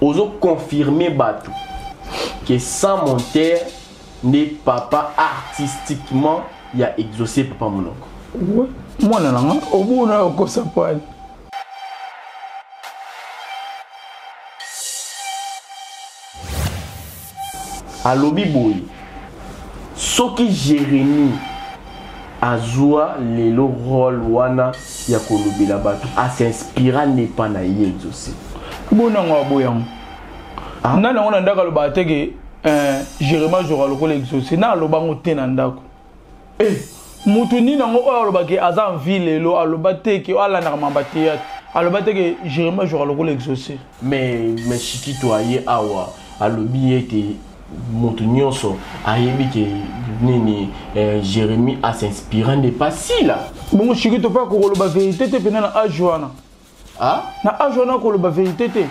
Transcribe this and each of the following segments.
Ozo confirmer bato que sans monteur nde papa artistiquement ya exaucé papa monoko. Ouais. Mwana na nga obuna okosa poil. Alobi boye soki Jérémie azwa lelo role wana ya kolobela bato asinspira nde epa na ye exaucé. Bonango aboyango. Ah. Nani yango na ndako alobaka te ke eh, Jérémie azwaka lokola exaucé na aloba yango te na ndako. Eh. Mutu nini yango oyo alobaki aza en vie lelo aloba te ke alandaka mamba théâtre aloba te ke Jérémie azwaka lokola exaucé. Mais Chikito aye awa alobi ete moto nyonso ayebi ke nini eh, Jérémie asinspira nde pa sila. Bongo Chikito mpe akokoloba vérité te mpena na age wana. Ah? Na age wana akoloba vérité te.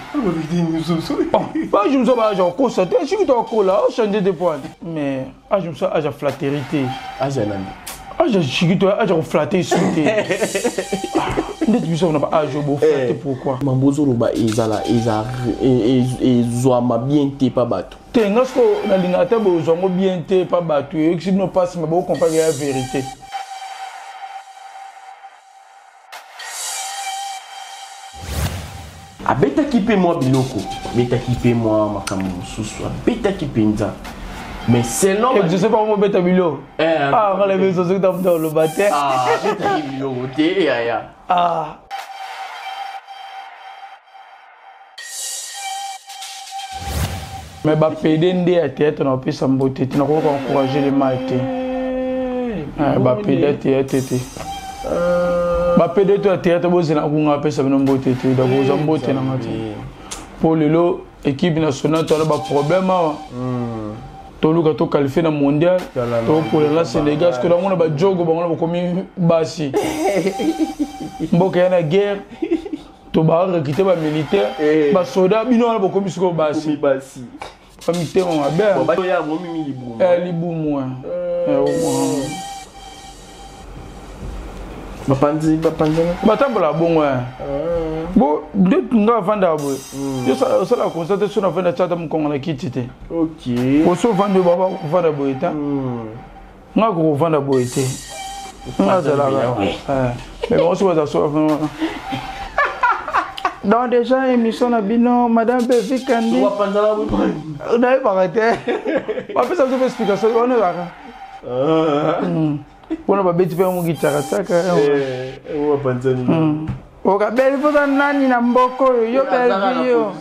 Age mosusu ba age akokosa te Chikito akola ochange te poane mais age mosusu age ya flatterie te. Age ya nani? Age ya Chikito age ya koflatte esu te. Ndeti biso na ba age oyo boflatte pourquoi? Mambo ozoloba ezala ezwama bien te pa bato. Te nga siko nalingaka te bozwa yango bien te pa bato eyokisi bino mpasi me bocomprendre ya vérité. Abetaki mpe mwa biloko, abetaki mpe mwa makambo mosusu, abetaki mpenza. Mais selon exaucé pa mobeta biloko. Eh, ah ngala biso soki tamuta oloba te. Ah, abetaki biloko te yaya. Ah. Mais ba PD nde ya théâtre na opesa mbote te, nakoki encourager le mal te. Eh, ba PD ya théâtre te. Ba PD to ya théâtre bozela kunga apesa bino mbote te, donc oza mbote na nga te. Po lelo équipe nationale toala ba problème awa. Toluka to qualifier na mondial, tokopola na Sénégal, parce que namona ba jogo bango na bakomi basi. Mboka ya na guerre. To ba recruter ba militaire, eh. ba soda bino wana bokomi sikoyo basi. Basi. Ba mitema mabe. Bon, ba ya bomi libumu. Eh libumu. Eh. Eh, bapanzi bapanzana batambola bongo eh. Bo nde nga avandaka boye. Yo osala constat te so navanda tia ata mokongo na kiti te. Ok. Oso ovandi oyo bavanda boye te. Nga kokovanda boye te. Nga azalaka. Mais bango soki baza so Donc déjà émission na bino madame Bevi Kandi. Nayebaka te. Bapesa biso mpe explication wana ezalaka. Wana babeti mpe yango gitakataka. Oka Bellevue oza nani na mboka oyo yo Bellevue yo.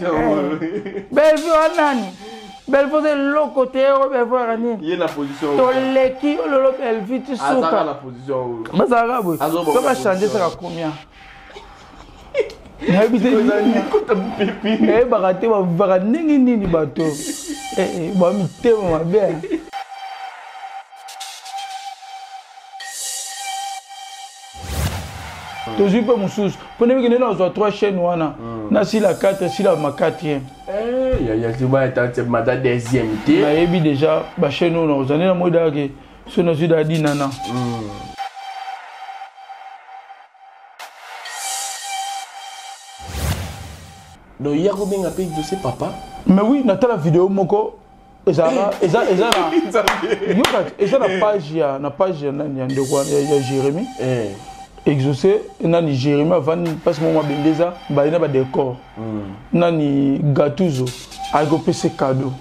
Bellevue oza nani? Bellevue oza eloko te oyo Bellevue oyaka nini? Toleki yo lelo Bellevue ti suka. Bazalaka boye. Soki achange saka combien? Nayebi te. Nayebaka te bavivaka ndenge nini bato. Ba mitema mabe. Tozwi mpe mosusu mpo ndenge nde nazwa 3 chaîne wana nasila 4 sila ma 4e nayebi déjà bachaîne oyo nakozwa nde namoi dake so nazwi da dinana. Donc ya kobenga mpe exaucé papa. Mais oui, natala video moko ezalaka eza eza na yoka eza na page ya na page ya nani ya ndeko ya Jérémie. Exaucé nani Jérémie avandi parce que mwa bendeza bali na ba décor. Nani Gatuzo akopesa cadeau.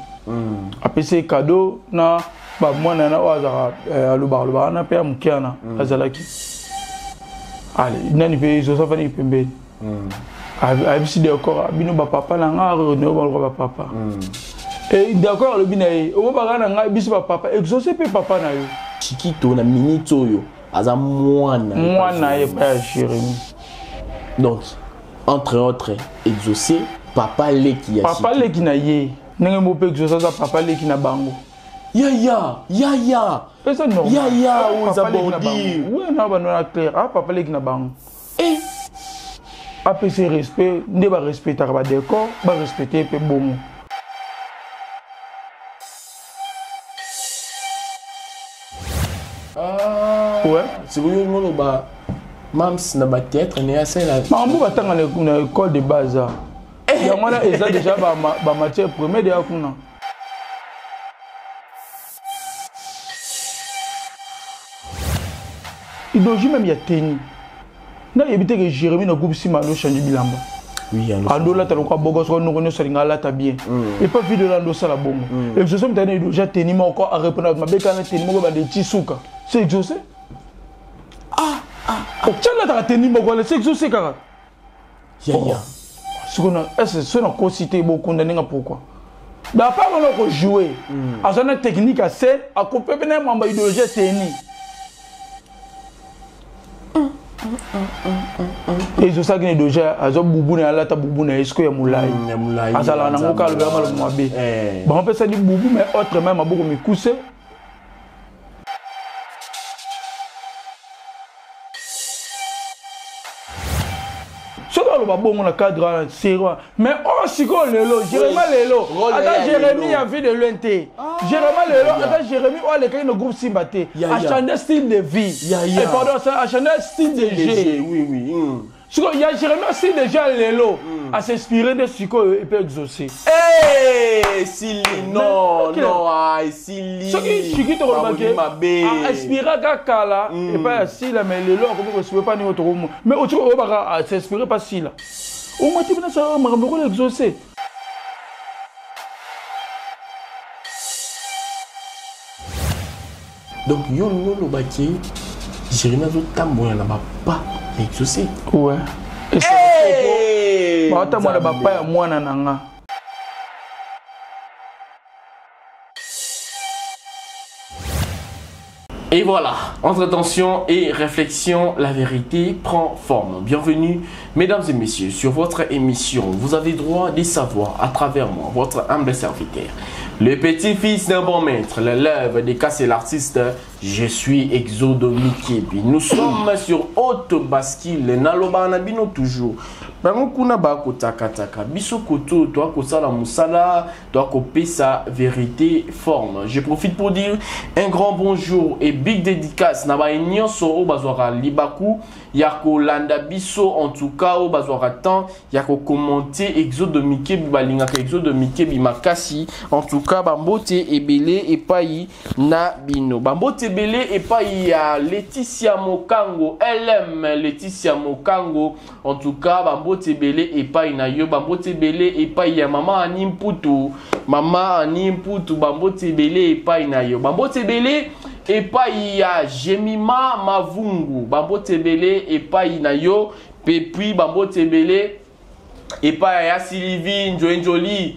Apesa cadeau na ba mwana na oyo azalaka alobaka alobaka na pe ya moke wana azalaki. Allez, nani pe Exaucé avandi pembeni. Ayebisi décor bino ba papa na nga ne ba ba papa. Et d'accord alobi na ye obobaka na ngai biso ba papa exaucé pe papa na yo. Chikito na minute oyo aza mwana mwana ye pa ya Jérémie. Donc entre autres exaucé papa leki ya papa leki na ye ndenge mo pe exaucé aza papa leki na bango. Ya ya ya ya. Pesa normal. Ya ya oza bordi. Ouais na ba na clair ah papa leki na bango. Eh apesi respect nde ba respectaka ba décor ba respecter pe bongo. Ah, ouais. C'est vous ngolo ba mams na ba théâtre ne asela. Makambo batanga na école de base. Yango wana eza déjà ba matière première deya kuna. Idéologie même ya teni nayebi te ke Jérémie na groupe nsima ando change bilamba, andolata lokwa bogo, soki noko nyonso alinga alata bien. Epa video na andosala bongo, Exaucé moto ana idéologie ya teni moko, arépondre mabe kaka na teni moko, banda eti suka, c'est Exaucé. Otya alataka teni moko wana, c'est Exaucé kaka. Sikoyo ese so nakosi te, bokunda ndenge pourquoi dapa wana okojouer, aza na technique ya scène, akope mpe na mwamba idéologie ya teni. Ezosaki na idéologie, azwa bubu na ye, alata bubu na ye sikoyo ya molai, azalaka nango kaka, alobela maloba mabe, bango mpe esali bubu, mais autrement maboko mikuse. Soki aloba bongo na cadre wana, sérieux. Mais oyo sikoyo lelo, Jérémie lelo, ata Jérémie ya vie de loin te, Jérémie lelo, ata Jérémie oyo alekaki na groupe Simba te, achange style de vie, pardon, achange style de jeu. Sikoyo ya Jérémie style de jeu lelo, as'inspire nde sikoyo epe Exaucé. Esili, non non, ah, esili. Soki Chiki tokolobake ainspiraka kala epai ya Sila, mais lelo akomi koinspire pa ndenge tokomo, mais otiki oyobaka s'inspire pa Sila, omati mpena sa makambo lokola Exaucé. Donc yo olingi olobaki Jérémie azotambola na bapa ya Exaucé? Ouais, baotambola bapa ya mwana na nga. Et voilà, entre tension et réflexion, la vérité prend forme. Bienvenue, mesdames et messieurs, sur votre émission. Vous avez droit de savoir à travers moi, votre humble serviteur. Le petit-fils d'un bon maître, l'élève des casses et l'artiste, je suis Exodo Mikebi. Nous sommes sur Haute Bascule, naloba na bino toujours. Bango kuna bakotakataka, biso koto toakosala mosala, toakopesa vérité forme. Je profite pour dire un grand bonjour et big dédicace na baye nyonso oyo bazwaka libaku ya kolanda biso, en tout cas oyo bazwaka temps ya kocommenter Exode Mikebi, balingaka Exode Mikebi makasi. En tout cas bambote ebele epai na bino, bambote ebele epai ya Laetitia Mokango, LM Laetitia Mokango, en tout cas bambote ebele epai na yo, bambote ebele epai ya mama Ani Mputu, mama Ani Mputu, bambote ebele epai na yo, bambote ebele epai ya Jemima Mavungu, bambote ebele epai na yo, pe puis bambote ebele epai ya Sylvie Njoenjoli,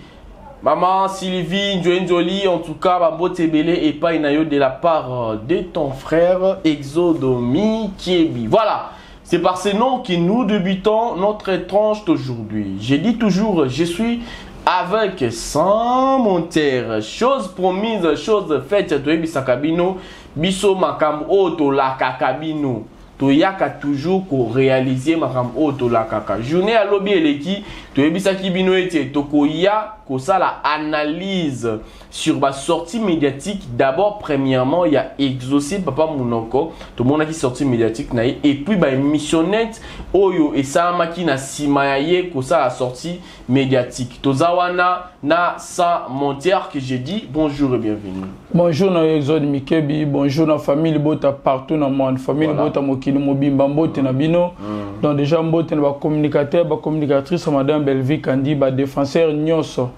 maman Sylvie Njoenjoli, en tout cas bambote ebele epai na yo de la part de ton frère Exodo Mikiebi. Voilà. C'est par ces noms que nous débutons notre tranche d'aujourd'hui. Je dis toujours, je suis avec Sans Monter. Chose promise, chose faite. Toyebisaka bino, biso makambo oyo tolakaka bino. Toyaka toujours koréaliser makambo oyo tolakaka. Journée ya lobi eleki, toyebisaki bino ete tokoya kosala analyse sur ba sortie médiatique. D'abord, premièrement, il y a Exaucé Papa Munoko, tout le monde qui sortie médiatique na ye, et puis ba émissionnette oyo esalamaki na sima ya ye kosala sortie médiatique. Tozawana na Sans Montière que j'ai dit bonjour et bienvenue. Bonjour na Exode Mikebi, bonjour na famille Bota partout na monde, famille Bota mokili mobimba, mbote na bino. Donc déjà mbote na ba communicateur, ba communicatrice, madame Belvi Kandi, ba défenseur nyonso.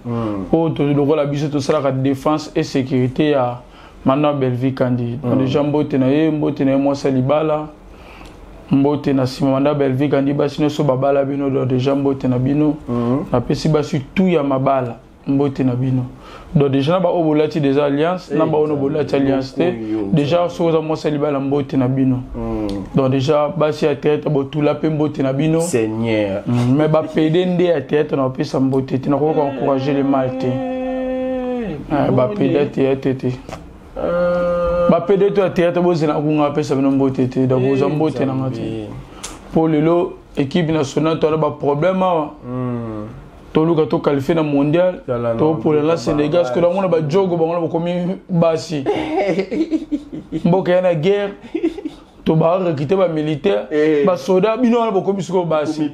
Oyo to lokola biso tosalaka défense et sécurité ya madame Belvi Kandi. Donc déjà mbote na ye, mbote na ye mwasi ya libala. Mbote na nsima madame Belvi Kandi, basi nyonso babala bino, donc déjà mbote na bino. Napesi basi tout ya mabala, mbote na bino. Donc déjà na baoyo bolati déjà alliance, na baoyo bolati alliance te, déjà soki oza mwasi ya libala, mbote na bino. Donc déjà basi ya théâtre botula mpe, mbote na bino. Seigneur. Mais bapede nde ya théâtre na bapesa mbote te, nakoki koencourager le mal te. Bapede ya théâtre te, bapede to ya théâtre bozela kunga bapesa bino mbote te. Donc oza mbote nanga te, mpo lelo équipe nationale toana baproblème awa, toluka toqualifier na mondial, topola na Sénégal, parce que namona bajogo bango na bakomi basi, mboka ya na guerre, to barecruter bamilitaire, basoda, bino wana bokomi sikoyo basi.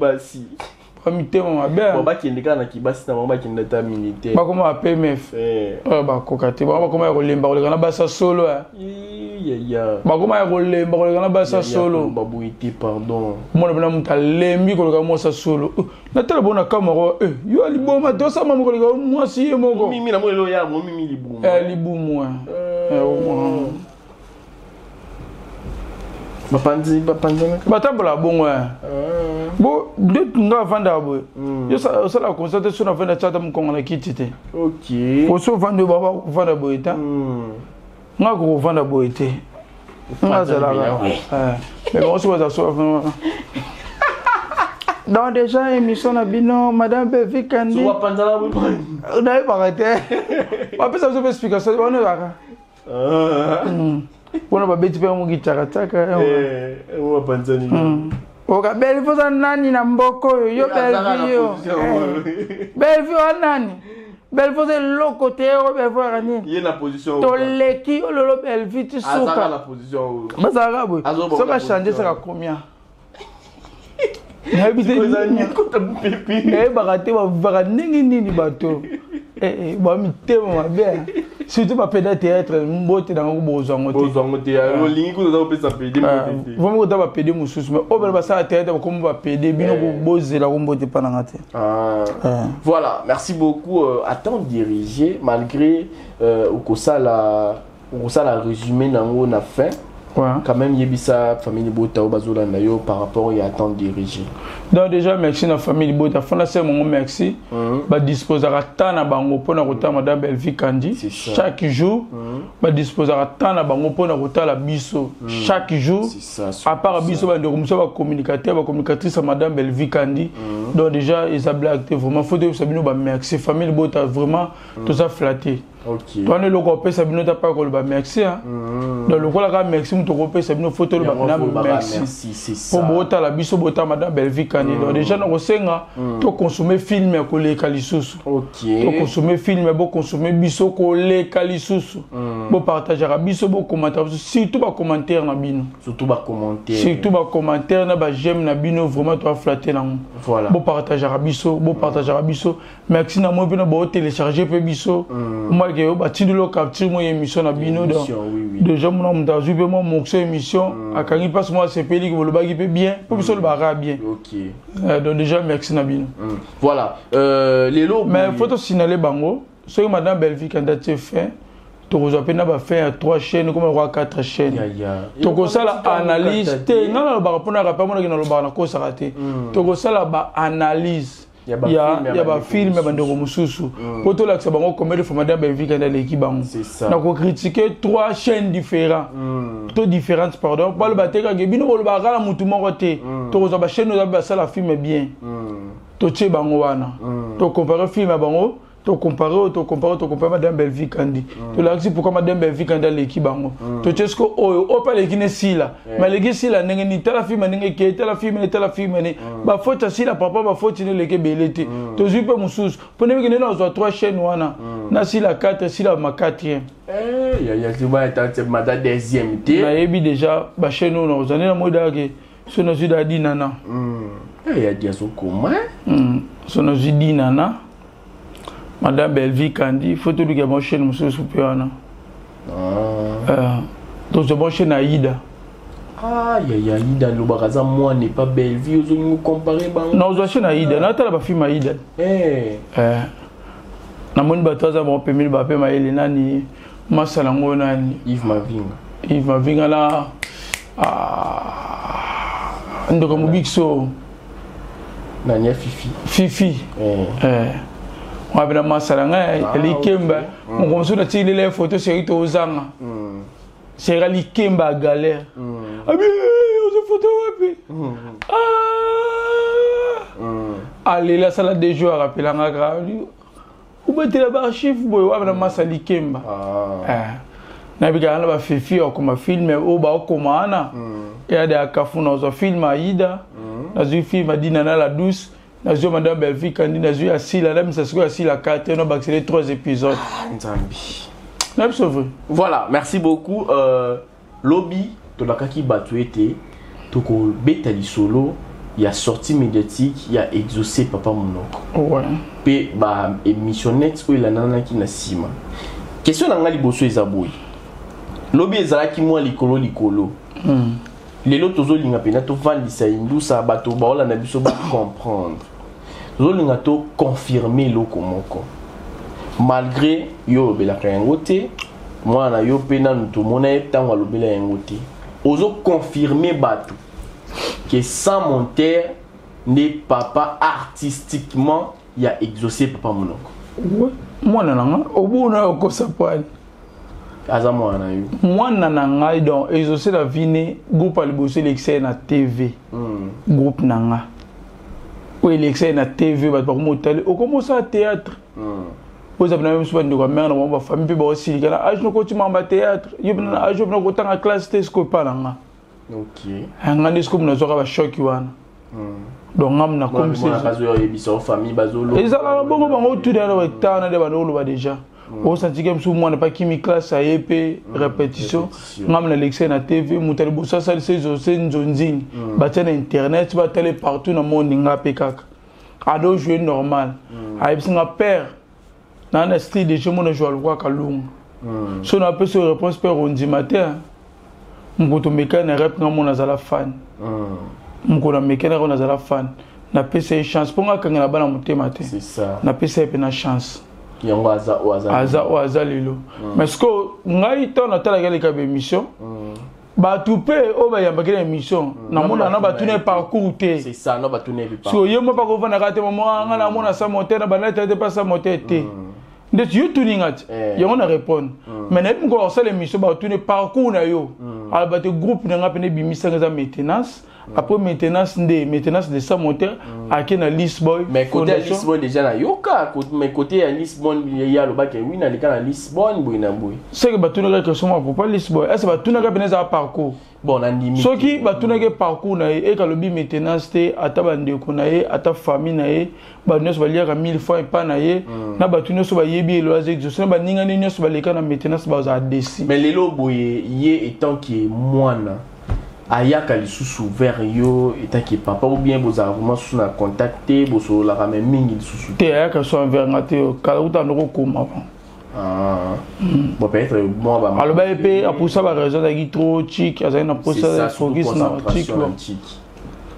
Mitema mabe. Bon, bakende kaka na kibasi na bango, bakende ata militaire. Bakoma ba PMF. Oyo bakoka te, bango bakoma ya kolemba koleka na basa solo. Bakoma ya kolemba koleka na basa solo. Baboye te, pardon. Mona mpena moto alembi koleka mwasi solo. Natala bona ka moko, yo liboma te, osama moko koleka mwasi ye moko. Mimi na moni ya mo mimi libumu. Libumu. Bapanzi bapanzanaka. Batambola bongo. Bo nde nga avandaka boye, yo osalaka constat te. So navanda ti ata mokongo na kiti te. Oso ovandi, ovanda boye te, nga kokovanda boye te, nga azalaka. Mais bango so baza so. Donc déjà émission na bino, madame Bevi Kandi, nayebaka te, bapesa biso mpe explication wana ezalaka mpona babeti mpe yango kitakataka. Oka Belvi oza nani na mboka oyo? Yo Belvi, yo Belvi oza nani? Belvi oza eloko te. Oyo Belvi oyaka nini? Toleki yo lelo, Belvi ti suka. Bazalaka boye, soki achange saka combien, nayebi te, nayebaka te. Bavivaka ndenge nini bato ba mitema mabe, surtout bapeda théâtre? Mbote nango bozwango. Te, vomi kota bapede mosusu, mais oyo bana basala théâtre bakomi bapede, bino bozela ko mbote mpa nanga te. Voilà, merci beaucoup. Attends, diriger malgré okosala résumé nango na fin. Quand même, yebisa famille libota oyo bazolanda yo par rapport ya temps dirigé. Donc déjà merci na famille libota, fondation mongo, merci. Badisposaka temps na bango mpona kotala madame Belvi Kandi chaque jour. Badisposaka temps na bango mpona kotala biso chaque jour. À part biso, bandeko mosusu, bacommunicateur, bacommunicatrice ya madame Belvi Kandi. Donc déjà eza blague te, vraiment faut toyebisa bino bamerci, famille libota, vraiment toza flatté. Towana eloko opesa bino ta pa koloba merci. Donc lokola kaka merci moto okopesa bino, faut toloba na merci mpo botala biso, botala madame Belvi Kandi. Donc déjà na kosenga tokonsome film ya koleka lisusu, tokonsome film, bokonsome biso koleka lisusu, bopartageaka biso, bokommentaka biso, surtout bacommentaire na bino. Surtout bacommentaire. Surtout bacommentaire na baj'aime na bino, vraiment toaflatte nango. Bopartageaka biso, bopartageaka biso. Merci na moi mpe na baotélécharge mpe biso, omaki oyo batindeli o capture mo émission na bino. Donc déjà mona moto azwi mpe mwa morceau émission, akangi mpasi mwa asepeliki, bolobaki mpe bien mpo biso olobaka bien. Donc déjà merci na bino. Voilà, lelo Mais faut tosignaler bango, soki madame Belvi Kanda tie fin, tokozwa mpe na bafin ya 3 chaînes comme lokwa 4 chaînes, tokosala analyse te. Nga nalobaka mpona rappel, monaki nalobaka, nakosaka te. Tokosala baanalyse ya bafilm ya bandeko mosusu mpo tolakisa bango combien de fois madame Belvi Kanda aleki bango. Na kocritique trois chaînes différents to différentes, pardon, baloba te kaka bino bolobaka kaka na motu moko te. Tokozwa bachaîne oyo basala film bien, totie bango wana, tocompare film ya bango, tocompare oyo, tocompare, tocompare madame Belvi Kandi, tolakisi pourquoi madame Belvi Kandi aleki bango. Totie siko oyo, oyo mpe aleki ne sila, mais aleki sila ndenge nini? Tala film ndenge ekei, tala film ne, tala film ne, bafoti ya sila papa, bafoti ne eleki ebele te. Tozwi mpe mosusu mpo ndenge nde nazwa trois chaîne wana na sila 4, sila ma 4e. Nayebi déjà bachaîne oyo nakozwa nde namoi dake so nazwi da dinana. So nazwi dinana, madame Belvi Kandi, faut toluka bon chaîne mosusu mpe wana, tozwa bon chaîne Aida. Yaya Aida alobaka aza mwana epa Belvi, ozolingi ocompare bango? Nazwa chaîne Aida, natala bafilm Aida. Namoni bato aza bango pembeni, bape mayele nani masala yango nani? Yves Mavinga. Yves Mavinga na ndeko mobikiso. Nani ya Fifi? Fifi wapena masala ngai ya likemba. Moko mosusu natikilela ye foto seri tozanga sera likemba ya galère abi ozo foto wapi? Alela asala 2 jours, arapelanga kaka obetela baarchive boye wapi na masa likemba. Nayebi kaka na bafifi akoma film oyo baokoma wana eyade akafu. Nazwa film Aida, nazwi film Adina na la douce, nazwi madame Belvi Kandi, nazwi asila namisa sikoyo asila 4, no bakisele 3 épisodes. Nzambi. Na biso vrai. Voilà, merci beaucoup. Lobi tolakaki bato ete tokobeta lisolo. Ya sortie médiatique ya Exaucé Papa Monoko. Mpe ba émissionnette oyo elandanaki na nsima. Question na ngai liboso eza boye: lobi ezalaki mwa likolo likolo, lelo tozolinga mpenza tovandisa indusa bato baolanda biso bacomprendre. Tozolinga toconfirme eloko moko. Malgré yo olobelaka yango te, mwana na yo mpe nanu tomona ye ntango alobela yango te, ozoconfirme bato que Sans Monteur nde papa artistiquement ya Exaucé Papa Monoko? Ouais. Mwana na nga, obuna okosa poani. Aza mwana na yo? Mwana na ngai. Donc Exaucé la vine, groupe ya liboso elekisa ye na TV, groupe na nga oyo elekisa ye na TV, bato bakoma otali, okoma osala théâtre. Oyo eza pena biso bandeko ya mare na bango, bafamille mpe baosilika na age nokoti mamba théâtre. Yo pena na age oyo pena kotanga classe te, sikoyo epa na nga. Nga nde sikoyo nazwaka bachoc wana. Donc ngam nakomisi ezalaka bongo. Bango tuda na batana nde bando oloba déjà, osantike mosusu mwana mpe akimi classe, aye mpe répétition. Ngam nalekisa ye na TV. Moto ya liboso asalisa Exaucé nzonzing, batia na internet, batale partout na monde. Nga mpe kaka ado jouer normal. Ayebisi nga: "Père, naa na style de jeu, mona joua lokwa Kalunga." So napesi oyo réponse: "Père, ondima te, mokoto mekani na rep. Nga mona azala fan, mokolo amekani kaka nazala fan." Napesa ye chance mpo nga akangela bana motema te. Napesa ye mpe na chance. Yango aza oyo aza. Aza oyo aza lelo. Mais sikoyo ngai, ntango natalaki aleka baémission, bato mpe oyo bayambaki na émission, namona na batuna ye parcours te. C'est ça, no batuna ye. So ye mo mpa kovandaka te: "Mama, nga namona Sans Monteur na banda te mpa Sans Monteur te." Ndeti yo tuninga ti, yango na répondre. Mais nayebi mokolo kosala émission, batuni parcours na yo, aloba te: "Groupe na nga pene ebimisanga eza Maintenance." Après Maintenance, nde Maintenance de Sans Monteur ake na Lisboy. Mais côté ya Lisbonne déjà nayoka, mais côté ya Lisbonne, ye alobaki: "Oui, naleka na Lisbonne boye na boye." Seke batunaka question moko: "Pourquoi Lisboy?" Ese batunaka pene ezala parcours? Bon, nandimi. Soki batunaki parcours na ye, eke alobi Maintenance te, ata bandeko na ye, ata famille na ye, bato nyonso baliaka mille fois epa na ye, na bato nyonso bayebi elo aza Exaucé, na baningani nyonso baleka na Maintenance, bazala desi. Mais lelo boye, ye étant que mwana, ayaka lisusu vers yo étant que papa, ou bien bozala vraiment susu na contact te, bosololaka me mingi lisusu? Te, ayaka so envers nga te. Kala kuta ndoko koma. Ah. Bon, peut-être moi ba aloba ye mpe apusa baraison, azalaki trop chic, azalaki na posa focus na chic.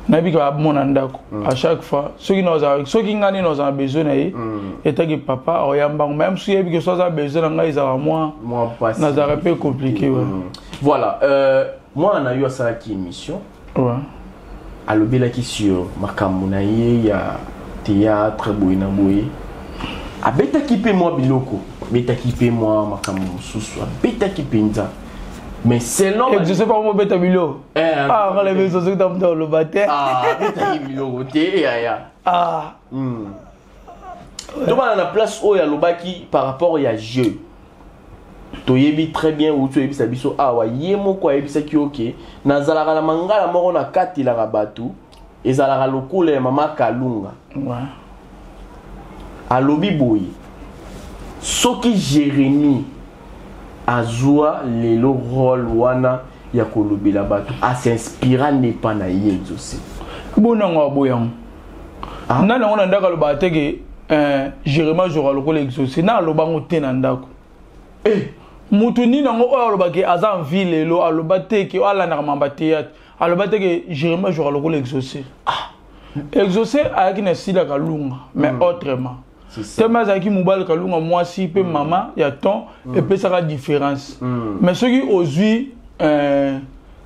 Nayebi ka bamona ndako à chaque fois. Soki nazala, soki ngai nde nazala besoin na ye etaki papa, akoyambango. Mais mosusu yebi ke so aza besoin na ngai, ezalaka mwa Moi pas. Nazalaka mpe compliqué, ouais. Voilà, mwana na yo asalaki émission, alobelaki sur makambo na ye ya théâtre boye na boye. Abetaki mpe mwa biloko, abetaki mpe mwa makambo mosusu, abetaki mpenza, mais selon Exaucé pa mobeta biloko? Eh, ah, ngala biso soki ta moto aloba te. Ah, abetaki biloko te, yaya. Ah. Tobana na place oyo alobaki par rapport ya jeu. Toyebi très bien, outi oyebisa biso awa, ye moko ayebisaki: "Oke, nazalaka na mangala moko nakatelaka bato, ezalaka lokola ya mama Kalunga." Alobi boye: soki Jérémie azwa lelo rôle wana ya kolobela bato, asinspira nepa na ye Exaucé. Bonango aboyango. Ah. Nani yango na ndako alobaka te ke Jérémie azwaka lokola Exaucé? Na alobango te na ndako. Eh. Mutu nini yango oyo alobaki aza en vie lelo, aloba te ke oyo alandaka mamba théâtre, aloba te ke Jérémie azwaka lokola Exaucé? Ah. Exaucé ayaki na style ya Kalunga, mais autrement. C'est ça. Teme azalaki mobali, Kalunga mwasi mpe mama ya ton, epesaka différence. Mais soki ozwi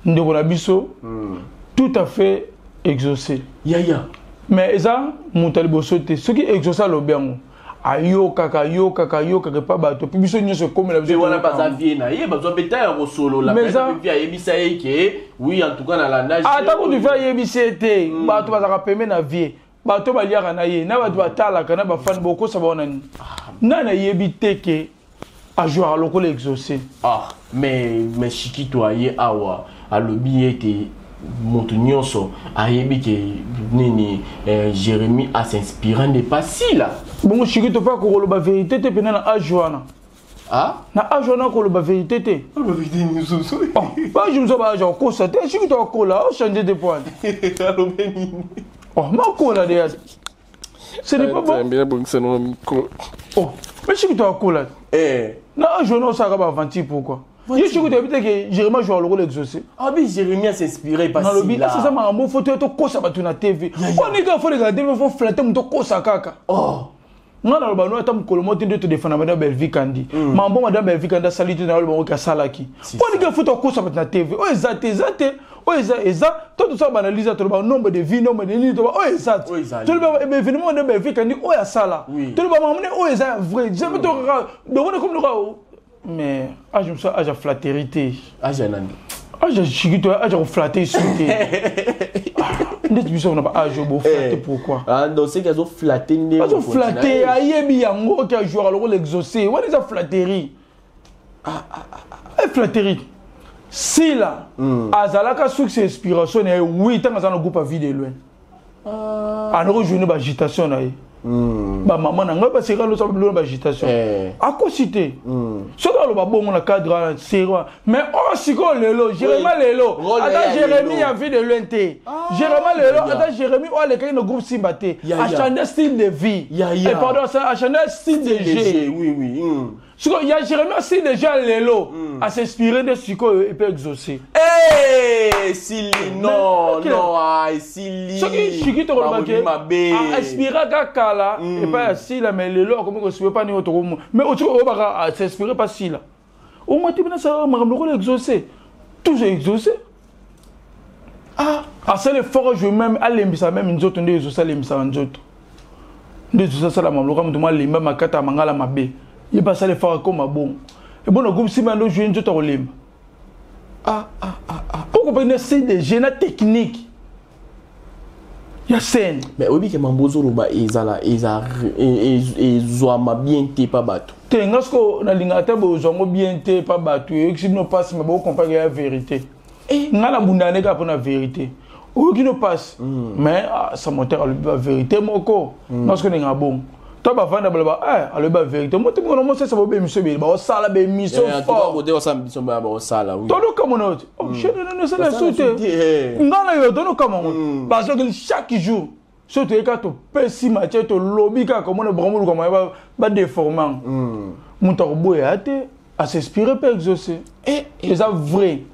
ndeko na biso, tout à fait Exaucé. Yaya. Mais eza moto ya liboso te. Soki Exaucé alobi yango, ayokaka, ayokaka, ayokaka epa bato mpe biso nyonso ekomela. Mpe wana baza vie na ye, bazwa mpe ta ya kosolola. Mais mpe vie ayebisa ye ke oui, en tout cas nalanda. Ata kutu vie ayebisi ye te, bato bazalaka pembe na vie, bato baliaka na ye, na bato batalaka, na bafani, bokosa bango na nini? Nani ayebi te ke ajouaka lokola Exaucé? Ah, mais Shikito aye awa, alobi ete moto nyonso ayebi ke nini, Jérémie asinspira nde pasila. Bongo Shikito mpe akokoloba vérité te pena na age wana? Ah? Na age wana koloba vérité te. Oloba vérité mosusu. Oh, age mosusu ba age okosa te, soki tokola ochange te poane. Alobi nini? Oh, makola de ce n'est pas bon. Bien bongisa na micro. Oh, mais soki tokola. Eh. Na age wana osalaka ba aventure pourquoi? Ye soki toyebi te ke Jérémie ajoua lokola exaucé. Ah bi Jérémie s'inspirer pas nalobi ese eza makambo fo tokosa bato na TV. Onika fo leka na TV fo flatter moto okosa kaka. Oh. Nga naloba no ata mokolo moko te nde todefanda madame Belvi Kandi. Mambo madame Belvi Kandi asali te, naloba ngo asalaki. Mpo ndenge fo tokosa bato na TV. Oyo eza te, eza te. Oyo eza, eza. To tosala baanalyse, toloba nombre de vie, nombre de nini, toloba oyo eza te. Oyo ezali. Toloba événement madame Belvi Kandi oyo asala. Toloba makambo ne oyo eza vrai. Jamais tokaka donc comme loka mais âge mosusu âge ya flatterie te. Âge ya nani? Âge ya chikito, âge ya koflatter su te. Ndeti biso na ba âge oyo boflatter pourquoi? Ah donc c'est qu'ils ont flatté nde. Azoflatter, ayebi yango ke ajouaka lokola exaucé wana, eza flatterie. Flatterie sila azalaka source inspiration na ye. Oui, ntango aza na groupe ya Vie de Loin, anoko journée baagitation na ye, bamama na ngai baseka losa bilona baagitation, akosi te. Soki aloba bongo na cadre wana série wana, mais oyo sikoyo lelo Jérémie, lelo ata Jérémie ya Vie de Loin te, Jérémie lelo ata Jérémie oyo alekaki na groupe Simba te, achange style de vie, pardon, achange style de jeu. Oui oui. Sikoyo ya Jérémie style de jeu lelo as'inspire nde sikoyo epe exaucé. Hey, Sili, non, non, ah, Sili. Soki chiki tokolobake ainspiraka kala epai ya Sila, mais lelo akomi koinspire pa nini? Tokomo mais otiki oyobaka s'inspire pa Sila, omati bina salaka makambo lokola exaucé, toujours exaucé. Asala effort joue même, alembisa même nzoto nde exaucé, alembisaka nzoto nde exaucé, asala makambo lokola moto mo alemba makata ya mangala mabe, ye mpe asala effort akoma bongo ebona groupe Simba nde ojoue nzoto akolemba. Pourquoi pas na CDG na technique ya scène? Mais oyebi ke mambo ozoloba ezala eza ezwama bien te pa bato. Te, nga siko nalingaka te bozwa yango bien te pa bato, eyokisi bino mpasi, me bocomprendre ya vérité. Nga nabundana nde kaka mpona vérité. Oyoki no mpasi, mais samoter alobi bavérité moko. Nga siko ndenge bongo to bavanda baloba alobi bavérité moto moko mosesa bo bémission ebele baosala bémission fort. Tonokamona yo te chaîne esala su te, nga na yo tonokamona ngo bazokeli chaque jour. So toye kaka topesi matière, tolobi kaka omona bango moluka moya badéforme yango. Moto akoboya te as'inspire mpe exaucé, eza vrai.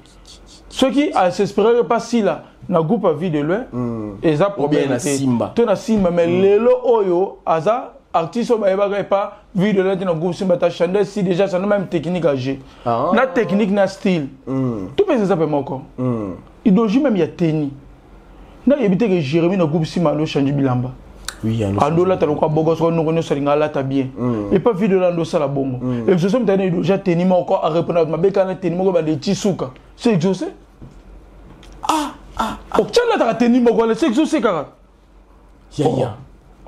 Soki as'inspire pa Sila na groupe ya Vie de Loin, eza problème te to na Simba. Mais lelo oyo aza artiste oyo bayebaka epa Vie de Loin te na groupe Simba, ta chandel si déjà ça même technique à jeu na technique na style tout mpe eza mpe moko, idéologie même ya teni. Nayebi te ke Jérémie na groupe Simba ando change bilamba, andolata lokwa bogo soko noko nyonso alinga alata bien. Epa Vie de Loin andosala bongo, exaucé moto ana idéologie ateni moko, arépondre mabe kaka na teni moko bande eti suka, c'est exaucé. Otia alataka teni moko wana, c'est exaucé kaka.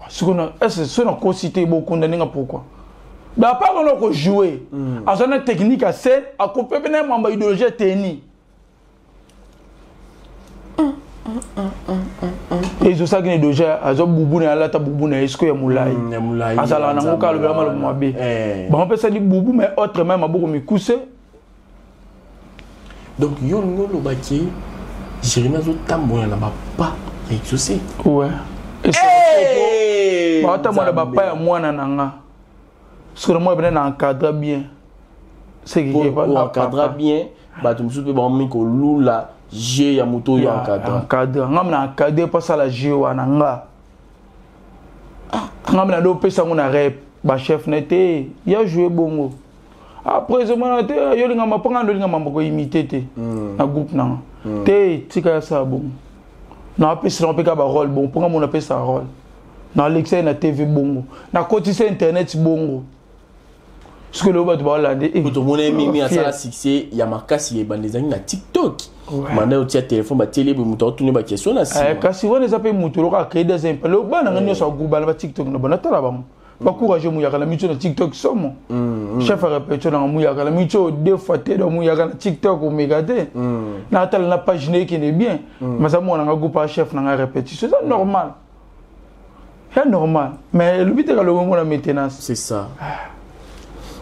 Sikoyo ese so nakosi te, bokunda ndenge pourquoi bapart wana okojoue aza na technique ya scène, akope mpe na mambo idéologie ya teni. Ezosaki na idéologie, azwa bubu na ye, alata bubu na ye sikoyo ya molai, azalaka nango kaka alobela maloba mabe. Bango mpe asali bubu mais autrement maboko mikuse. Donc yo olingi olobaki Jérémie azotambola na bapa ya exaucé? Ouais, baotambola na bapa ya mwana na nga. Soki na mwana pene na encadre bien. Encadre bien, bato mosusu mpe baomi kolula jeu ya moto oyo encadre. Encadre nga na encadre mpo asala jeu wana. Nga na nde opesa yango na rep bachef na te ya joue bongo. Après ezomona te yo olinga mpo nga nde olinga mambo koimite te na groupe nanga te. Tika ya sala bongo, naapesela mpe kaka barole bongo mpo nga mona apesa role, nalekisa ye na TV bongo, nakotisa internet bongo. Soki lelo bato baolande. Tomona mimi asala succès ya makasi ebanda ezalaki na TikTok, manda otia telefone batieli boye, moto aotuni baquestion na nsima. Kasi wana eza mpe moto loka acréé des impa lelo bana nga nyonso agroupe na batiktok na banatala bango bacourage. Muyaka na miso na TikTok somo, chef ya répétition nanga muyaka na miso deux fois te. Donc muyaka na TikTok omeka te, natala na page na ekende bien. Maza mwana nga groupe ya chef nanga répétition, eza normal, ya normal, mais elobi te kalobi mona maintenance. C'est ça.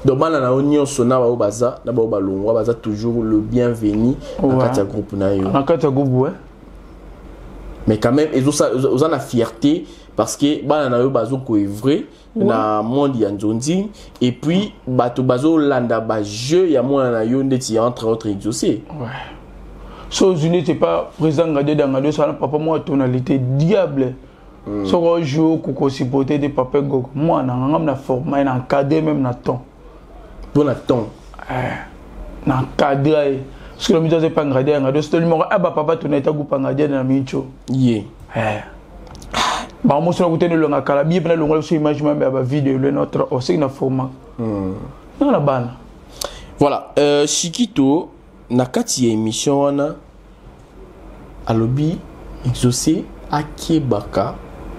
Donc bana na yo nyonso na baoyo baza na baoyo balongwa baza toujours le bienvenu na kati ya groupe na yo. Na kati ya groupe, ouais. Mais quand même oza na fierté parce que bana na yo bazo koevre na monde ya nzonzi et puis bato bazolanda bajeu ya mwana na yo ndeti entre autres Exaucé. Ouais. So ozwi neti pa président Ngade Dangade, osala papa mwa tonalité diable. Soki ojoue okoka osupporte te. Papa Egoko mwana nga ngam na forma ye, na encadre même na temps. Mpo na temps. Na encadre ye soki na mito aza epa Ngade ya Ngade ositoli moko aba papa tonalité agupa Ngade na micho. Ye. Bango moso na kuteni elonga kala biye mpe nalongola biso image mambe ya bavideo le notre oseki na forma nga na bana. Voilà, Shikito na kati ya émission wana alobi Exaucé akebaka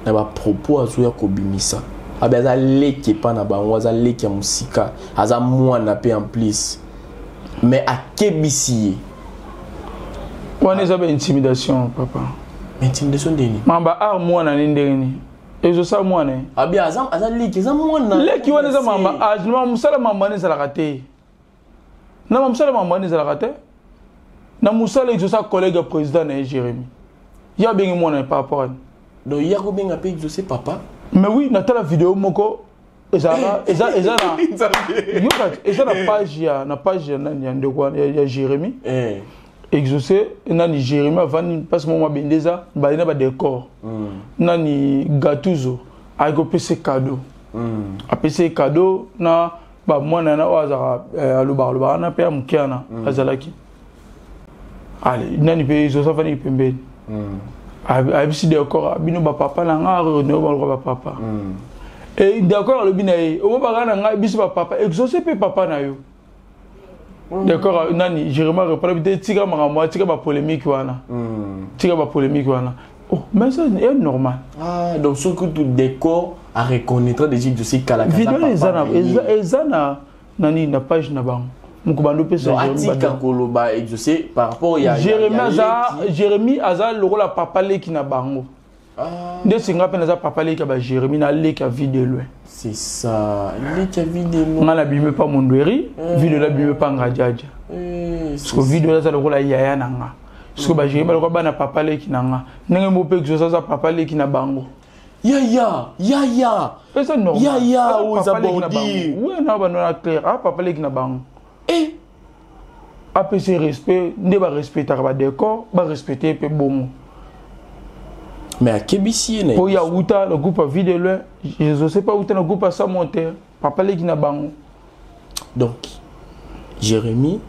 na bapropos azoya kobimisa, abe aza leki epa na bango, aza leki ya mosika, aza mwana mpe en plus, mais akebisi ye. Wana eza baintimidation, papa. Intimidation ndeni? Mamba ar mwana ni ndenge nini ezosala mwana ye? Abi aza leki, eza mwana. Leki wana eza mamba age na mosala, mamba wana ezalaka te na mosala, mamba wana ezalaka te na mosala. Exaucé collègue ya président na ye Jérémi, ye abengi mwana ye par rapport ani. Donc ye akobenga mpe Exaucé papa? Mais oui, natala video moko ezalaka eza na yoka, eza na page ya nani, ya ndeko wana, ya Jérémi. Exaucé nani, Jérémi avandi mpasi moko mabende eza bali na badécor. Nani, Gatuzo ayaki kopesa cadeau. Apesi ye cadeau na bamwana na oyo azalaka alobaka alobaka wana mpe ya moke wana azalaki ale nani mpe Exaucé afandiki pembeni. Ayebisi décor bino bapapa na nga baluka bapapa. E décor alobi na ye obobaka na ngai biso bapapa, Exaucé mpe papa na yo. D'accord, nani, Jérémie répondre te, tika makambo, tika bapolémique wana, tika bapolémique wana. Oh, mais ça est normal. Ah, donc soki tout décor à reconnaître déjà Exaucé kala. Video eza na nani, na page na bango moko bando opesa. Atika koloba Exaucé par rapport ya Jérémie aza, Jérémie aza lokola papa leki na bango. Nde singa mpe naza papa leki ya baJérémie na leki ya Vie de Loin. C'est ça, leki ya Vie de Loin. Nga nabimi pa Mondweri, Vie de Loin abimi pa Ngadiadia, parce que Vie de Loin aza lokola yaya na nga, parce que baJérémie balokola bana papa leki na nga, ndenge mo mpe Exaucé aza papa leki na bango. Yaya, yaya. Eza normal. Yaya, oza bordure. Oui, na bano na clair, ah, papa leki na bango. Eh. Apesi respect nde barespectaka badécor, barespecte mpe bongo. Mais akebisi ye na mpo ya wuta na groupe ya Vie de Loin, Exaucé mpe awuta na groupe ya Sans Monteur, papa leki na bango. Donc Jérémie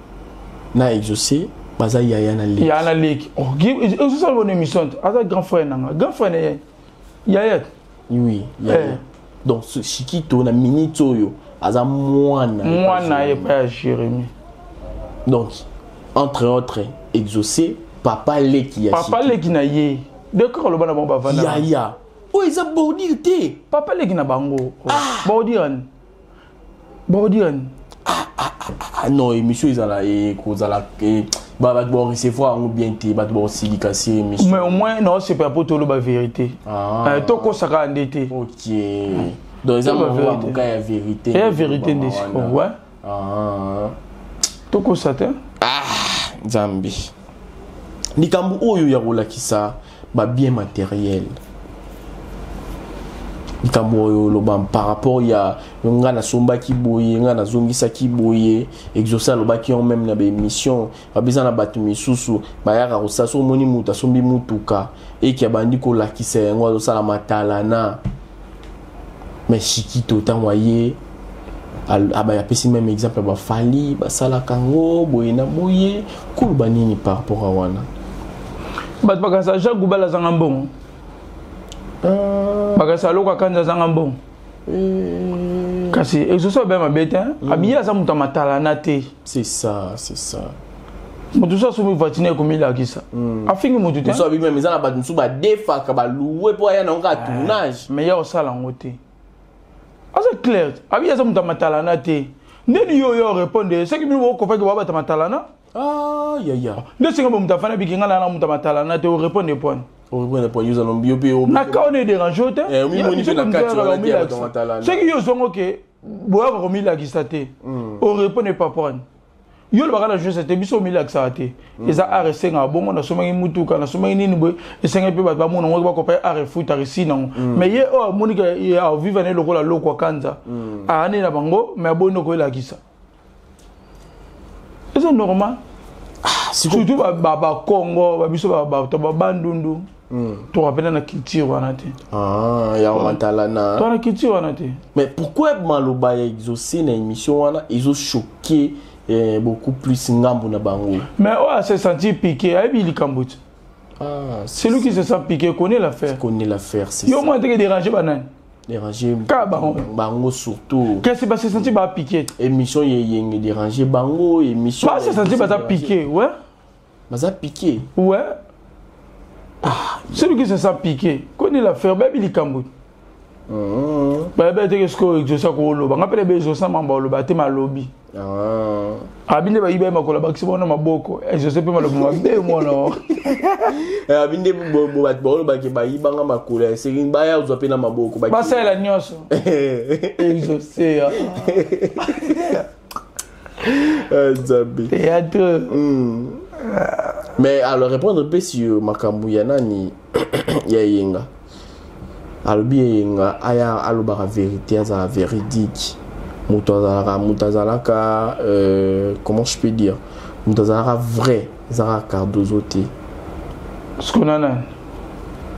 na Exaucé baza yaya na leki. Yaya na leki. Exaucé ala bonne émission te, aza grand frère nanga, grand frère na ye, yaya. Oui, yaya. Donc Shikito na minute oyo aza mwana. Mwana ye pa ya Jérémie. Donc entre autres Exaucé papa leki ya papa leki na ye, d'accord, aloba na bango bavanda. Yaya, oyo eza bordure te. Papa leki na bango, bordure ni, bordure ni. Ah non, émission ezala ekozala, bato barecevoir yango bien te, bato bakosilika si émission. Mais au moins naosepela mpo toloba vérité, tokosaka nde te. Ok, donc eza moka ya vérité. Ya vérité nde siko, ouais, tokosa te. Ah, Nzambe, likambo oyo ya kolakisa babien matériel, likambo oyo oloba par rapport ya nga nasombaki boye, nga nazongisaki boye, Exaucé alobaki yango même na baémission, babeza na bato misusu bayaka kosala. So omoni moto asombi mutuka eki abandi kolakisa yango, azosala matalana. Mais Shikito ntango aye apesi même exemple ya bafali basalaka yango boye na boye, koloba nini par rapport a wana? Bato bakanisa Jacques Gubal azanga mbongo, bakanisa aloko akanza azanga mbongo, kasi Exaucé abe mabe te, abiye aza moto ya matalana te. C'est ça, c'est ça. Moto so asombi voiture ekomilakisa, afingi motu te. Mosu abi même eza na bato mosusu badefaka balouer mpo aya nango kaka tournage. Mais ya kosala yango te, aza clair, abi aza moto ya matalana te. Ndeni yo yo répondre soki bino bokopaki babata matalana. Ah, yaya. Nde singa bo moto afandi abiki nga na moto ya matalana te, orépondre point. Orépondre point, yo yo mpe. Na ka wana edérange yo te. Omimoni mpe na kati wana te ya bato ya matalana. Soki yo ozongo ke Boyaka komilakisa te, orépondre papa wana. Yo olobaka na journaliste te, biso omilakisaka te. Eza art, esengaka bongo. Nasomaki mutuka, nasomaki nini boye, esengaki mpe bato bamona ngo, bakopa art efutaka esi nango. Mais ye oyo amoniki avivre ne lokola lokwa kanza aane na bango, mais aboyi nde koyelakisa. Eza normal, surtout Bakongo, babiso bato babandundu, toka pena na culture wana te. Ya matalana. Toa na culture wana te. Mais pourquoi maloba ya Exaucé na émission wana ezochoquer beaucoup plus ngambo na bango? Mais oyo ase sentir piqué ayebi likambo te. Ah, celui qui se sent piqué connaît l'affaire. Connaît l'affaire, c'est yo ça. Mwana teke déranger banani? Déranger Kaka bango. Bango surtout. Kasi base sentir bapiqué. Émission yeyenge déranger bango, émission base sentir baza piqué, ouais. Baza piqué. Ouais, celui qui se sent piqué connaît l'affaire. Bayebi likambo. Bayebi teke sikoyo Exaucé akoloba. Nga mpe nayebi Exaucé, mambo aloba te, malobi. Abi nde bayiba ye makolo, abakisi bona maboko. Exaucé mpe maloba mabe mwana. Abi nde bato baolobaki bayibanga makolo ya eseki, baya ozwa mpe na maboko. Basalela nyonso Exaucé. Nzambe. Théâtre. Mais alors, répondre mpe sur makambo ya nani, ya Eyenga. Alobi Eyenga aya alobaka vérité, azala véridique. Moto azalaka, moto azalaka, comment je peux dire, moto azalaka vrai, ezalaka Cardozo te. Sikona nani?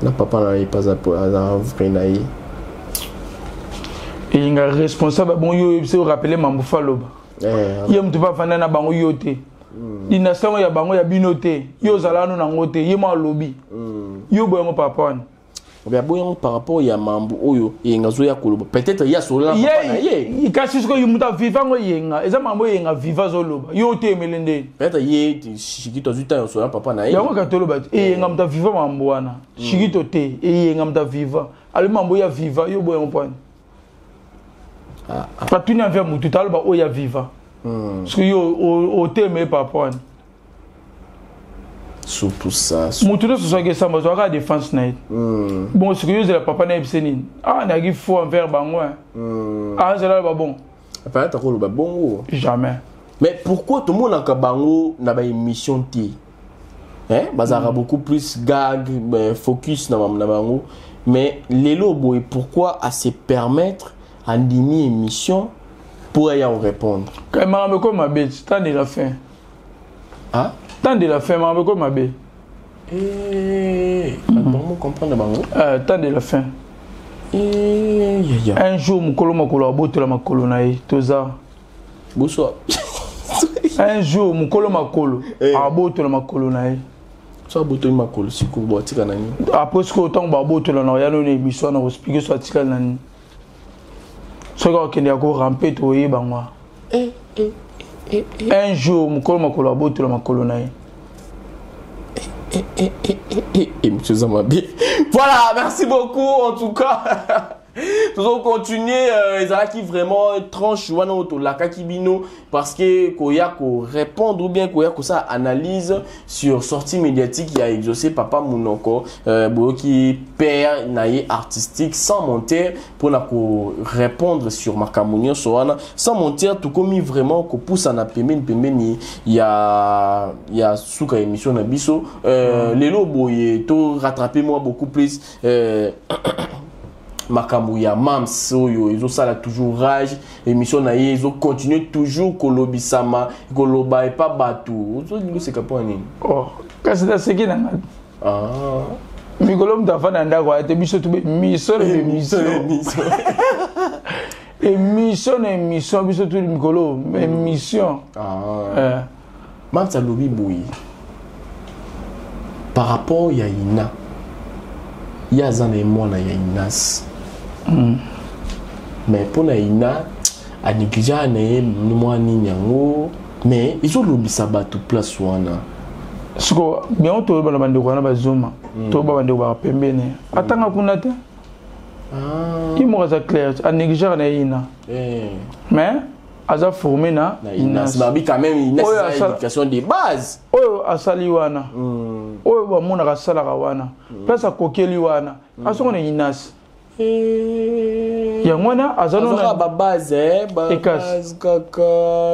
Na papa na ye mpe azalaka vrai na ye. Eyenga responsable bon, yo oyebisi, orappeler mambo fa aloba. Ye moto mpe afanda na bango, yo te. Dynastie yango ya bango, ya bino te. Yo ozala ano nango te. Ye mo alobi, yo boyango papa wana. Obe aboyango par rapport ya mambo oyo Eyenga azoya koloba. Peut-être ye asolola na papa na ye. Kasi sikoyo moto aviva yango Eyenga, eza mambo Eyenga viva azoloba, yo te emele ndeni? Peut-être ye Shikito azwi ntango osolola na papa na ye. Yango kaka toloba te. Eyenga moto aviva mambo wana, Shikito te. Eyenga moto aviva, alobi mambo oyo aviva, yo boyango mpwani? Batuni envers motu te, aloba oyo aviva. Soki yo otemeye papa wana. Surtout ça. Motu nyonso soki esamba, azwaka défense na ye. Bon, soki yo ozela papa na yebise nini, ah, nayaki faux envers bango, azela aloba bon. Peut-être akoloba bongo. Jamais. Mais pourquoi tomonaka bango na baémission te, hein? Bazalaka beaucoup plus gag, ben, focus na na bango. Mais lelo boye, pourquoi à se permettre andimi émission pour aya répondre? Makambo ekomi mabe, temps de la fin. Ah. Temps de la fin, makambo ekomi mabe. Bango comprendre bango. Temps de la fin. Eh, ya, ya. Un jour mokolo makolo abotola makolo na ye, toza. Bonsoir. Un jour mokolo makolo abotola makolo na ye. So abotoli makolo sikoyo, bo atika na nini? Après sikoyo, ntango babotola na oya noni émission wana, koexpliquer so atikali na nini. Soki akokende ya koramper, toyeba ngwa. Un jour mokolo makolo abotola makolo na ye. Émission eza mabe. Voilà, merci beaucoup en tout cas. Tozo continuer. Ezalaki vraiment tranche wana oyo tolakaki bino, parce que koya korépondre ou bien koya kosala analyse sur sortie médiatique ya Exaucé Papa Munoko, boyoki père na ye artistique sans mentir mpona korépondre sur makambo nyonso wana. Sans mentir, tokomi vraiment kopusana pembeni pembeni ya suka émission na biso. Lelo boye to rattraper moi beaucoup plus makambo ya Mams oyo ezosala toujours rage. Émission na ye ezocontinue toujours kolobisama, koloba epa bato. Ozolingi oseka mpo ya nini? Oh, kasi naseki na nga. Ah. Mikolo moto afanda ndako aya te, biso to émission na émission, émission na émission, biso tu mikolo émission. Ah. Mams alobi boye par rapport ya Ina. Ye aza na ye mwana ya Inas, mais mpo na Ina anégligeaka na ye mwa nini yango, mais ezolobisa bato place wana. Siko yango toyeba na bandeko wana bazoma, toyeba bandeko baka pembeni, atanga kuna te. Ye moko aza clair, anégligeaka na ye Ina, mais aza formé na Inas. Babi quand même Inas eza éducation de base. Oyo asali wana, oyo bamonaka asalaka wana, place akokeli wana, asoko na Inas. Yango wana aza nona ba base ba base kaka.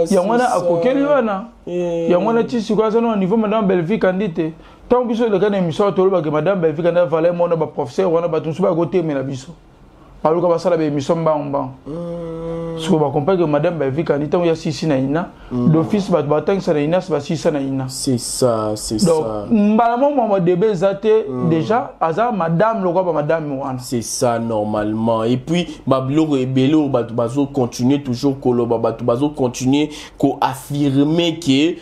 Yango wana akokeli wana. Yango wana ti sikoyo aza na niveau madame Bellevue Kandi te. Ntango biso eleka na émission tolobaki madame Bellevue Kandi avalait mona ba professeur wana bato mosusu bakotemela biso. Baluka basala ba émission mbango mbango. Sikoyo bacomprendre que madame Bellevue Kandi ntango ya sisi na ina d'office bato batangisa na ina basisa na ina. C'est ça, c'est ça. Donc mbala moko mwa débat eza te déjà aza madame lokwa ba madame wana. C'est ça normalement. Et puis babiloko ebele oyo bato bazo continuer toujours koloba, bato bazo continuer ko affirmer que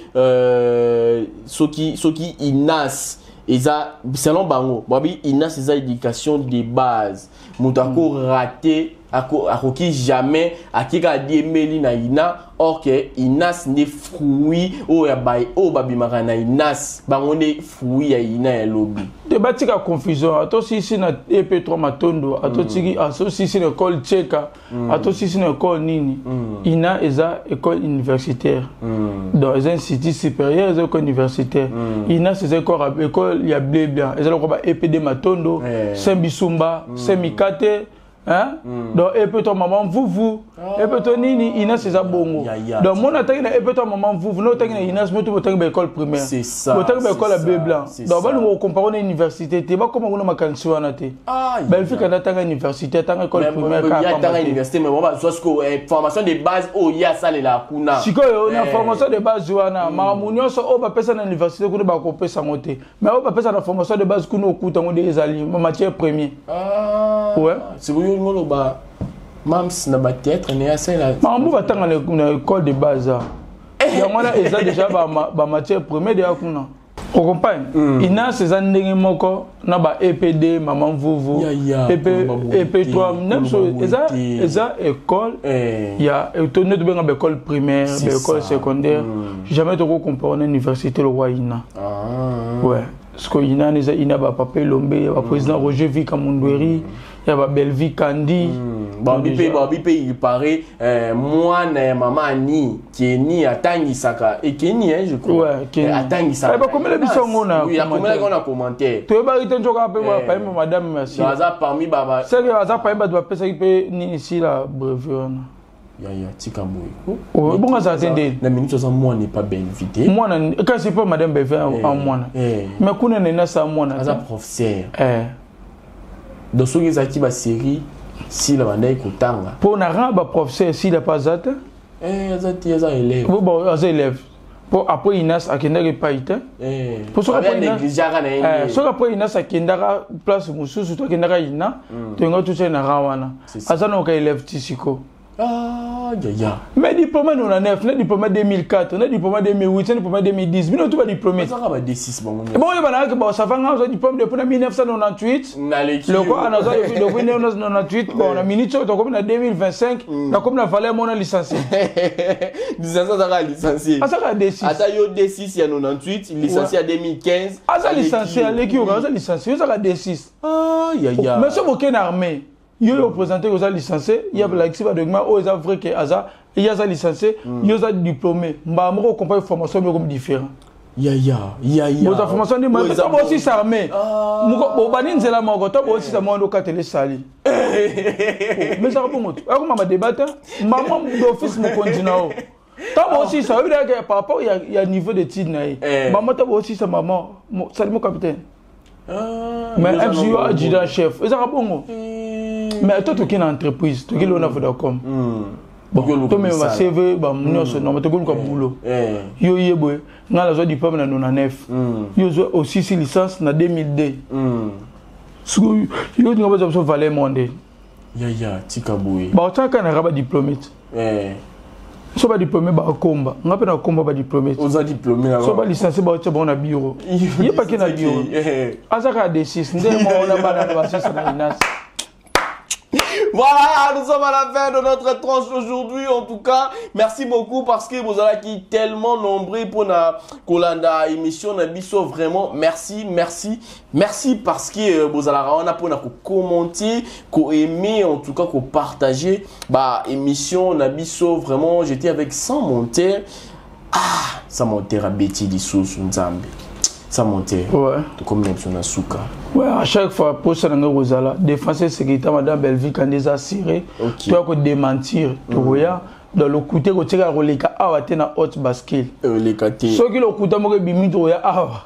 soki Inas eza selon bango, babi Inas eza éducation de base. Moto ako rater akoki jamais akika diembeli na Ina, or que Inas nde fruit oyo ya bay oyo babimaka na Inas, bango nde fruit ya Ina ya lobi. Te batika confusion, atosisi na EP3 Matondo, atotiki asosisi na école Tcheka, atosisi na école nini. Ina eza école universitaire. Donc eza institut supérieur, eza école universitaire. Ina c'est école ya blé blanc, eza lokola ba EPD Matondo, Saint Bisumba, Saint Mikate. Hein? Donc, et peut toi maman vous, et peut toi nini, Inas c'est bongo. Donc, mon attaque et peut toi maman vous, nous attaque Inas, moi tout attaque l'école primaire. C'est ça. Attaque l'école à blé blanc. Donc, nous comparer une université, tu vas comment on a makansi wana te. Belgique on attaque université, attaque école primaire. Il y a attaque université, mais bon, bah, soit ce que formation de base, oh, il y a ça les la kuna. Si quoi, on a formation de base wana, mamunio so oh, bah personne à l'université, kuna ba couper sa montée. Mais oh, bah personne à formation de base kuna okuta on des aliments matière première. Ah. Ouais. C'est vous ngolo ba mams na ba théâtre ne ya ça la. Mamu ba tanga na école de base. Yango wana eza déjà ba matière première de kuna. On comprend? Ina c'est ça ndenge moko na ba EPD maman vuvu EP EP3 même so eza eza école ya to ne to benga ba école primaire, ba école secondaire. Jamais to ko comparer na université le roi Ina. Ouais. Parce que Ina eza Ina ba papa Lombe, ba président Roger Vika Mundweri. Il y a Bellevue Kandi. Babi pe il paraît moi na maman Annie Kenny atangisaka et Kenny hein je crois. Ouais, Kenny. Atangisaka. Eh ba komela biso ngona. Oui, akomela ngona commentaire. To ba ite njoka pe ba pa madame merci. Aza parmi baba. C'est que aza parmi ba doit pesa pe ni ici la brevet wana. Ya ya tika boy. Oh bon ça atende. Na minute ça moi n'est pas Bellevue. Moi na quand c'est pas madame Bellevue en moi. Mais kuna nena ça moi na. Aza professeur. Donc soki ezalaki ba série si la bandai kotanga. Pour na rang ba professeur si la pas zata. Eh azati aza élève. Bon aza élève. Pour après Inas akendaki epai te. Pour soki après négligeaka na ye. Soki après Inas akendaka place mosusu to akendaka Ina, to nga tout na rang wana. Aza na ka élève tisiko. Ah ya ya. Mais diplôme 99, na diplôme 2004, na diplôme 2008, na diplôme 2010, bino tout ba diplômé. Ça va D6 bon. Bon yo bana ke ba ça va nga diplôme depuis 1998. Le quoi na za depuis 1998 bon na minute to comme na 2025, na comme na valeur mon licencié. Licencié ça va licencié. Ah ça va D6. Ata yo D6 ya 98, licencié à 2015. Ah ça licencié, aleki yo ça licencié, ça va D6. Ah ya ya. Mais so boké na armée. Yo représenté aux licenciés, il y a la ba document oh eza vrai que aza il y a licencié, yo za diplômé. Mba moko comprendre formation comme différent. Ya ya ya ya. Boza formation ni ma to aussi s'armée. Moko bo bani nzela moko to aussi sa mondo katele sali. Mais ça bon moto. Ako mama débat maman d'office mo continue. To aussi ça veut dire que par rapport il y a niveau d'étude na ye. Maman to aussi sa maman, salut mon capitaine. Mais MCU adjudant chef, eza bongo. Mais toi, tu es une entreprise, tu es une Vodacom. Bon, tu es un CV, tu es un boulot. Yo, yo, yo, yo, yo, diplôme na 99. Yo, yo, aussi, si licence na 2002. Yo, yo, yo, yo, valer monde. Ya, ya, tika boye. Bah, tu as un diplômé. So ba diplômé ba komba, nga pe na komba ba diplômé. Oza diplômé là. So ba licencié ba tia ba na bureau. Ye pa ki na bureau. Azaka D6, nde mo na ba na ba 6 na Inas. Voilà, nous sommes à la fin de notre tranche aujourd'hui. En tout cas, merci beaucoup parce que vous avez été tellement nombreux pour la Kolanda émission. Nabiso, vraiment, merci, merci, merci parce que vous avez on a pour commenter, ko aimer, en tout cas, ko partager. Bah, émission Nabiso, vraiment, j'étais avec Sans Monter. Ah, Sans Monter à Betty Lissou, Nzambe. Sans monter. Ouais. Tokomi na biso na suka. Ouais, à chaque fois posa na ngai kozala défense et sécurité madame Bellevue kandi eza assuré. Ok. Toya kodementir tokoya dans lokuta ekotikala koleka awa te na haute bascule. Eleka te. Soki lokuta moko ebimi tokoya awa.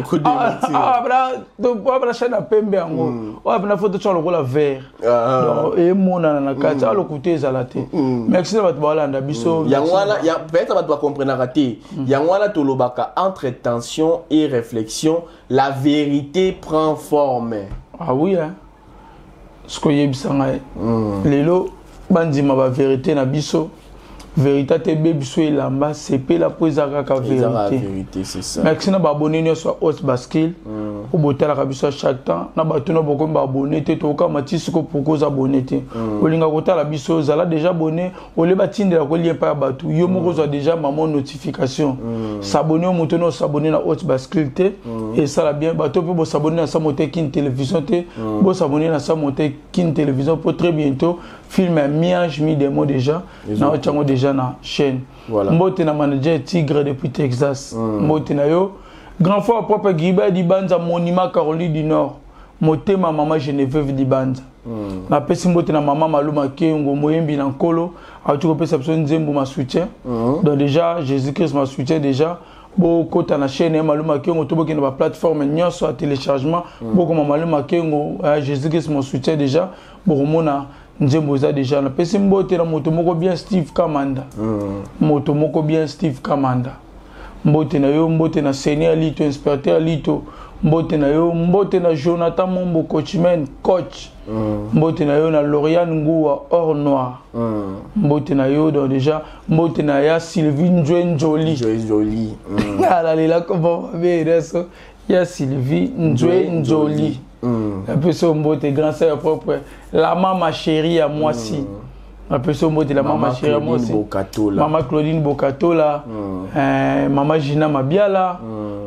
Kodementir. Awa bana chaîne ya pembe yango oyo mpena fo totyaka lokola vert. Donc emonana na kati awa lokuta ezala te. Merci na bato balanda biso. Yango wana peut-être bato bakomprenaka te. Yango wana tolobaka entre tension et réflexion, la vérité prend forme. Ah oui, hein. Soki oyebisa ngai lelo bandima bavérité na biso, vérité te ebe biso elamba sepela mpo eza kaka Ezaka vérité. vérité, c'est ça. Merci na baabonné nyonso ya haute bascule oyo botalaka biso à chaque temps, na bato na bokomi baabonné te, tokokama ti siko pourquoi oza abonné te. Olinga kotala biso, ozala déjà abonné, olie batindela kolia epai ya bato, yo moko ozwa déjà mamo notification. S'abonner oyo moto na osabonné na haute bascule te, esala bien. Bato mpe bosabonné na Samo te Kine Télévision te, bosabonné na Samo te Kine Télévision po très bientôt film ya Mi-ange Mi-démon déjà na otiango déjà na chaîne. Voilà. Mbote na manager Tigre depuis Texas, mbote na yo grand frère propre Giba Dibanza, monument Caroline du Nord, motema mama Geneviève Dibanza. Napesi mbote na mama Maluma Kengo, moyembi na nkolo, auti kopesa biso nzembo ma soutien. Donc déjà Jésus Christ ma soutien déjà, bokota na chaîne ya Maluma Kengo to bokende baplateforme nyonso ya téléchargement, bokoma Maluma Kengo Jésus Christ mon soutien, déjà bokomona nzembo eza déjà. Napesi mbote na moto moko bien, Steve Kamanda, moto moko bien, Steve Kamanda, mbote na yo. Mbote na Seigneur Lito, inspecteur Lito, mbote na yo. Mbote na Jonathan Mombo, coachman coach, mbote na yo. Na Lauriane Nguwa or noir, mbote na yo. Donc déjà mbote na ya Sylvie Nzwe Nzoli. Joli, joli. Alalela komba mabe nyonso ya Sylvie Nzwe Nzoli. Napesi yo mbote, grand sœur propre, la mama chérie ya mwasi, napesi yo mbote, la mama Mama chérie ya Claudine mwasi. Bokatola. Mama Claudine Bokatola, mama Gina Mabiala,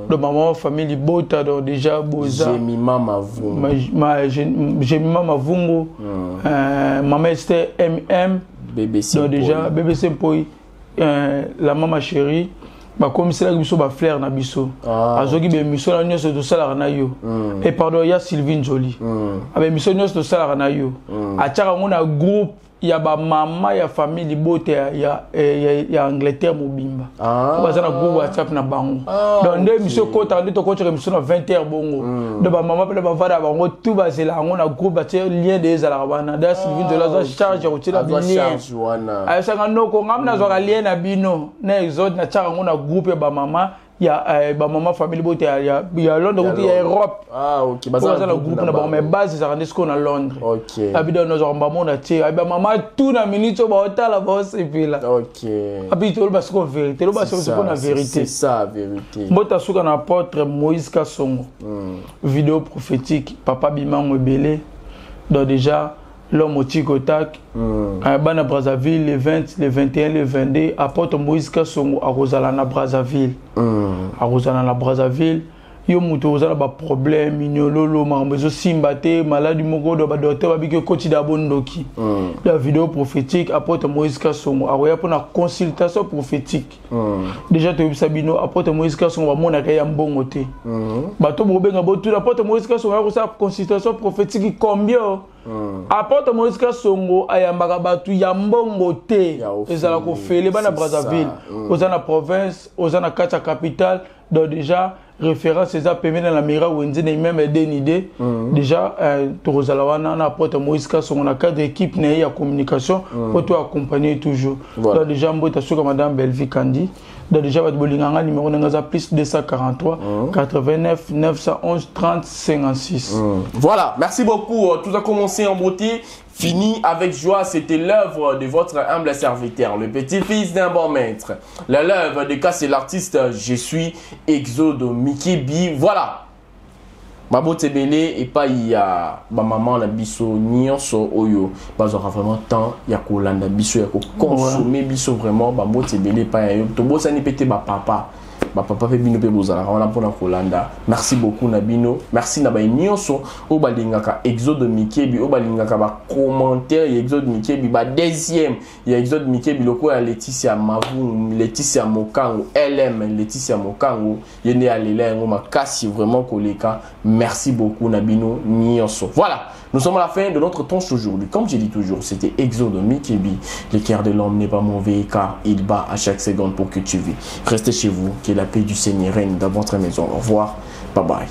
donc mama famille libota, donc déjà boza. Jemima Mavungu. Jemima Mavungu, mama Esther MM. BBC. Donc déjà BBC Mpoi, la mama chérie bakomiselaki biso bafleur na biso. Azwaki baémission na nyonso tosalaka na yo. E pardon, ya Sylvie Nzoli, baémission nyonso tosalaka na yo, atiaka yango na groupe ya bamama ya famille libota ya Angleterre mobimba. Baza na groupe WhatsApp na bango. Donc nde émission ekotaka, nde tokotaka émission na 20 heures bongo, donc bamama mpena bavanda bango tu bazela yango na groupe, batie lien de ezalaka wana. Da Sylvie Nzoli azwa charge ya kotiela Azwa bilien. charge wana. Ayebisaka noko ngam nazwaka lien na bino na Exode, natiaka yango na groupe ya bamama ya bamama famille bote ya Londres, kuti ya Europe. Ah, ok. Po baza na groupe na bango, mais base ezalaka nde sikoyo na Londres. Abi donc nazwaka mbamo na tie, abi bamama tu na minute oyo baotala baosepela. Abi toloba sikoyo vérité, loba C'est sikoyo mpona ça, vérité. C'est ça, vérité. Mbota suka na apôtre Moïse Kasongo, vidéo prophétique papa bimango ebele. Donc déjà l'homme au tic au tac, bana Brazzaville, le 20, le 21, le 22, apôtre Moïse Kasongo akozala na Brazzaville. Akozala na Brazzaville. Yo moto oza na baproblème minyololo, makambo ezosimba te, maladi moko do badocteur babiki okoti da bondoki, la vidéo prophétique apôtre Moïse Kasongo akoya mpona consultation prophétique. Déjà toyebisa bino, apôtre Moïse Kasongo bamonaka ye ya mbongo te. Bato bokobenga botuna apôtre Moïse Kasongo akosala consultation prophétique combien? Apôtre Moïse Kasongo ayambaka bato ya mbongo te. Ya ofele, ezala kofele bana c'est Brazzaville. ça. Oza na province, oza na kati ya capitale, donc déjà référence eza pembeni na mira wenze na même edenide. Déjà tokozala wana na apôtre Moïse Kasongo na cadre équipe na ye ya communication po to accompagner toujours. Voilà. Donc déjà mbota suka madame Bellevue Kandi. Donc déjà bato bolinganga, numéro na nga eza plus 243 89 911 30 56. Voilà, merci beaucoup. Tout a commencé en beauté, fini avec joie. C'était l'œuvre de votre humble serviteur, le petit-fils d'un bon maître. L'œuvre de Cass et l'artiste, je suis Exode Mickey B. Voilà. Mabote ebele epai ya bamama na biso nyonso oyo bazwaka vraiment temps ya kolanda biso, ya kokonsome biso, vraiment bambote ebele epai ya yo. Tobosani mpe te bapapa. Bapapa mpe bino mpe bozalaka wana mpona kolanda. Merci beaucoup na bino. Merci na baye nyonso oyo balingaka Exode Mikebi, oyo balingaka bacommentaire ya Exode Mikebi, ba deuxième ya Exode Mikebi, lokola Leticia Mavungu, Leticia Mokango, LM Leticia Mokango, ye nde alela yango makasi vraiment koleka. Merci beaucoup na bino nyonso. Voilà, nous sommes à la fin de notre tranche aujourd'hui. Comme j'ai dit toujours, c'était Exode Mikebi. Le cœur de l'homme n'est pas mauvais car il bat à chaque seconde pour que tu vis. Restez chez vous, que la paix du Seigneur règne dans votre maison. Au revoir, bye bye.